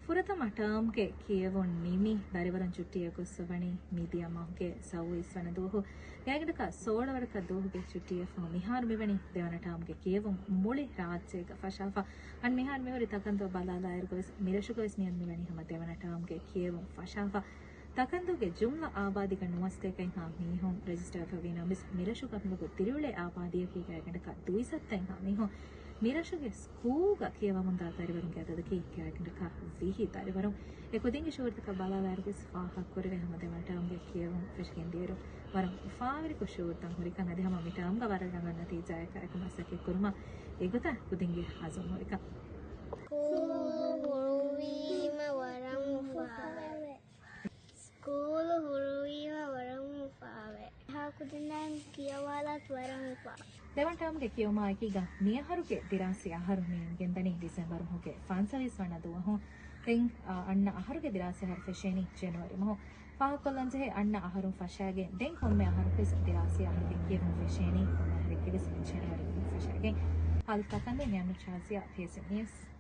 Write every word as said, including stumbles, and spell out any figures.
ފުރަތަމަ ޓާމްގެ ކިޔެވުން ނިމި، ދަރިވަރުން ޗުއްޓީއަށް ގޮއްސަވަނީ މިދިޔަ މަހުގެ ސައުވީސް ވަނަ ދުވަހު. ގާތްގަނޑަކަށް ސޯޅަ ވަރަކަށް ދުވަހުގެ ޗުއްޓީއަށްފަހު މިހާރު މިވަނީ ދެވަނަ ޓާމްގެ ކިޔެވުން މުޅި ރާއްޖޭގަ ފަށާފަ. އަން މިހާރު މިހުރި ތަކަންދޫ ބަލާލާއިރުގަވެސް މިރަށުގަވެސް މިއަން މިވަނީ ހަމަ ދެވަނަ ޓާމްގެ ކިޔެވުން ފަށާފަ. ތަކަންދޫގެ ޖުމްލަ އާބާދީގަ ނުވަސަތޭކައެއްހާ މީހުން ރެޖިސްޓާވެފަ ވީ ނަމަވެސް، މިރަށުގަ މިވަގުތު ދިރިއުޅޭ އާބާދީއަކީ ގާތްގަނޑަކަށް ދުއިސައްތައެއްހާ މީހުން. މިރަށުގެ ސްކޫލްގަ ކިޔަވަމުންދާ ދަރިވަރުންގެ އަދަދަކީ ގާތްގަނޑަކަށް ވިހި ދަރިވަރުން. އެ ކުދިންގެ ޝުއޫރުތަކަށް ބަލާލާއިރުވެސް ފާހަގަކުރެވޭ ހަމަ ދެވަނަ ޓާމްގެ ކިޔެވުން ފެށިގެން ދިޔައިރު ވަރަށް އުފާވެރިކޮށް ޝުއޫރުތައް ހުރިކަން. އަދި ހަމަ މި ޓާމްގަ ވަރަށް ރަނގަޅު ނަތީޖާއަކަށް އެކު މަސައްކަތް ކުރުމަށް އެގޮތަށް ކުދިންގެ އަޒުމް ހުރިކަން. ސްކޫލު ހުޅުވީމަ ވަރަށް އުފާވޭ. ސްކޫލު ހުޅުވީމަ ވަރަށް އުފާވޭ. ހާކުދިންނަށް ކިޔަވާލާތު ވަރަށް އުފާވޭ. ދެވަނަ ޓާމްގެ ކިޔުމާއެކީގަ މިއަހަރުގެ ދިރާސީ އަހަރު މި ގެންދަނީ ޑިސެމްބަރު މަހުގެ ފަންސަވީސް ވަނަ ދުވަހު. ދެން، އަ، އަންނަ އަހަރުގެ ދިރާސީ އަހަރު ފެށޭނީ ޖެނުއަރީ މަހު. ފާހަގަކޮށްލަންޖެހޭ، އަންނަ އަހަރުން ފަށާގެން ދެން ކޮންމެ އަހަރަކުވެސް ދިރާސީ އަހަރުގެ ކިޔެވުން ފެށޭނީ ކޮންމެ އަހަރެއްގެވެސް ޖެނުއަރީ މަހު ފަށާގެން. ހާލިފް ތަކަންދޫ، ނިޔާމް ޝާޒިޔާ، ޕީއެސްއެމް ނިއުސް.